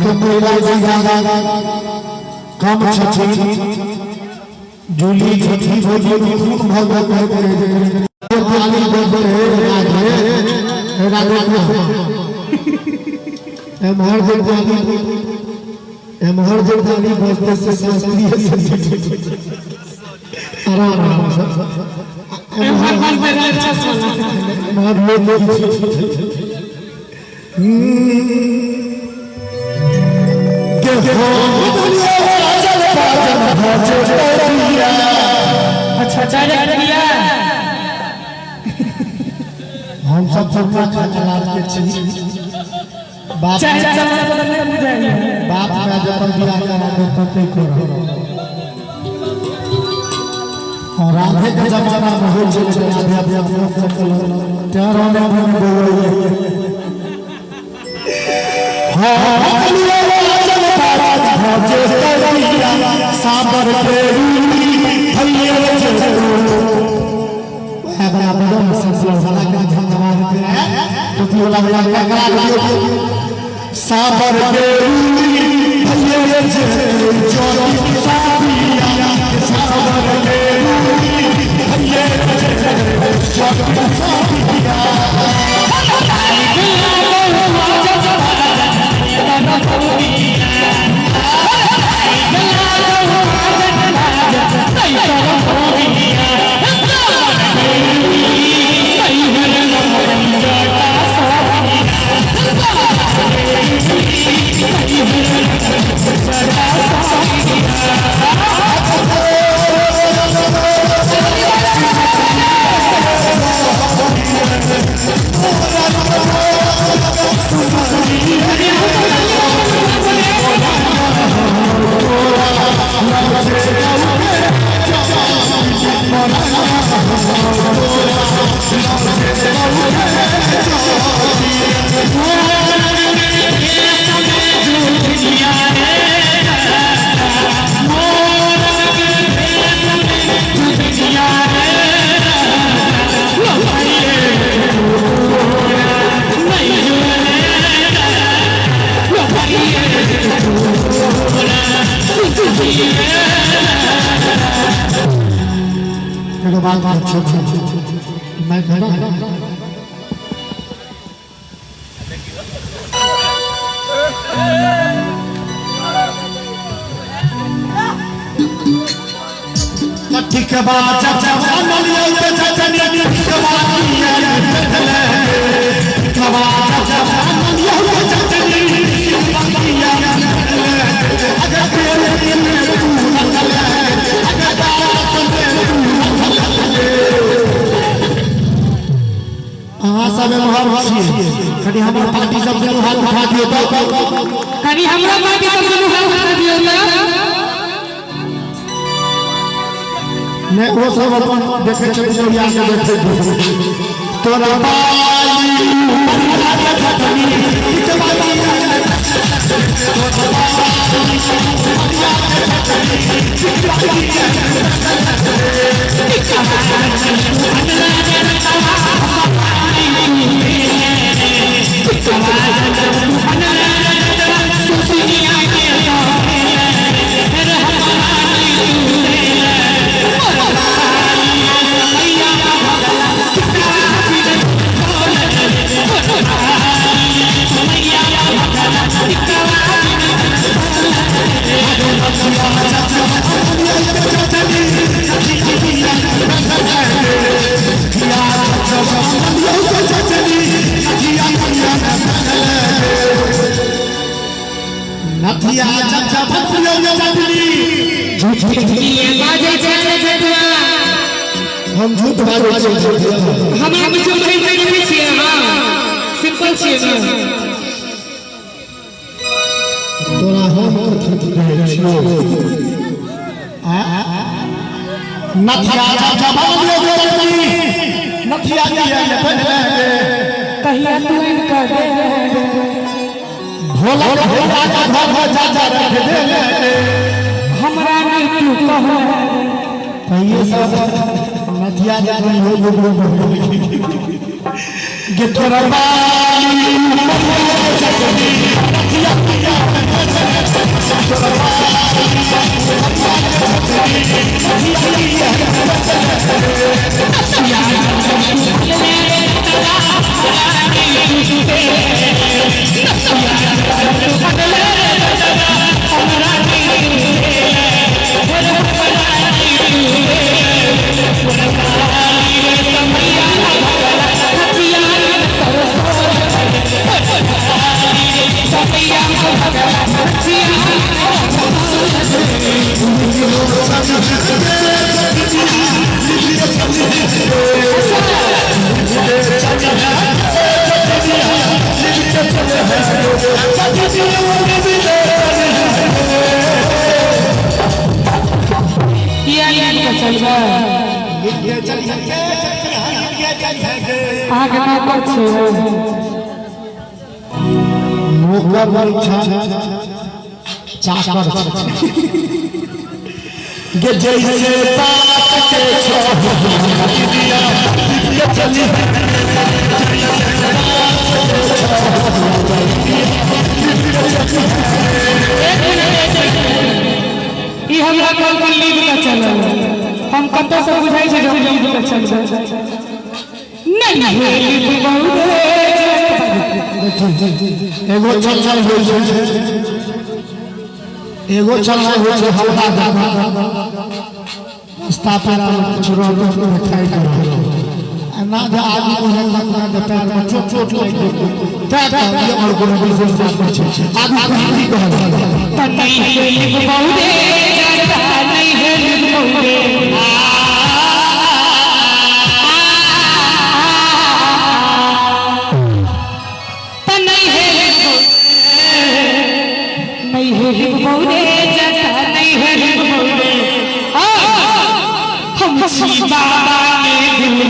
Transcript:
के महिला जी कम छथिन जूली छठी भौजी खून भऽ गेल ताली बजबै राधे राधे कृष्ण। एम्हर जे ताली एम्हर जे ताली बजतै से शास्त्रीय संगीत आराम आराम से एम्हर बजतै राक्षस वाला। एम्हर लोक अच्छा डायरेक्ट किया। हम सब सबका खिलाफ के छी। बाप चाहे चलना तो नहीं बुझाइए। बाप का जब बियाह करा दे तो नहीं करो। और राधे के जमाना में हो चले राधे अभी अपने चलो तेरा में बोलो हाँ साबर के साबर के एगो बात पूछो मैं खड़ा ठीक बात चाचा नलिया के चाचा ठीक बात ठीक बात चाचा नलिया के चाचा ठीक बात अगर तेरे में तू न चले अगर अहाँ सब एम्हर छियै कनि हमर पार्टी सब दुनू हाथ उठा दियौ तऽ। कनि हमरा पार्टी सब दुनू हाथ उठा दियौ तऽ। नहि ओ सब अपन देखै छथिन ओरिया के देखै छथिन। तोरा बाली नथिया चाचा भतिया चटनी बाजै छै जटुआ। हम झूठ बाजै छियै। हमरा किछु महीन नहि छियै अहाँ सिंपल छियै ने। तोरा हम कथी कहै छियौ नथिया चाचा भतिया चटनी नथिया किया ने पहले कहिया तू इनका दे भोला भोला का घर जा जा रख दे हमरा नहीं तू कह कहिए सब नथिया जा हो गे तोरा बाली चटनी नथिया किया आगे नौकर छे नौकर नहीं छे चाकर छे गे जैसे पात के छोड़ दिया ये चली ई हमरा कल कल लीव के चलल हम कतौ से बुझाई छै जे हम लीव के चलबै नहीं लीव बहुत एगो चलल होइ छै एगो चलल होइ छै हल्का दादा रास्ता पर कुछ रोड पर बैठाई कर ना जे आदमी को है लगता है पैर में चोट चोट लागि गेल तै कहलियै और कोनो विशेष बात नहि छै आदमी की कहल त नहीं लीव बहुरे जाता नहीं है लीव बहुरे त नहीं है नहीं है लीव बहुरे जाता नहीं है लीव बहुरे हम बाबा ने दिल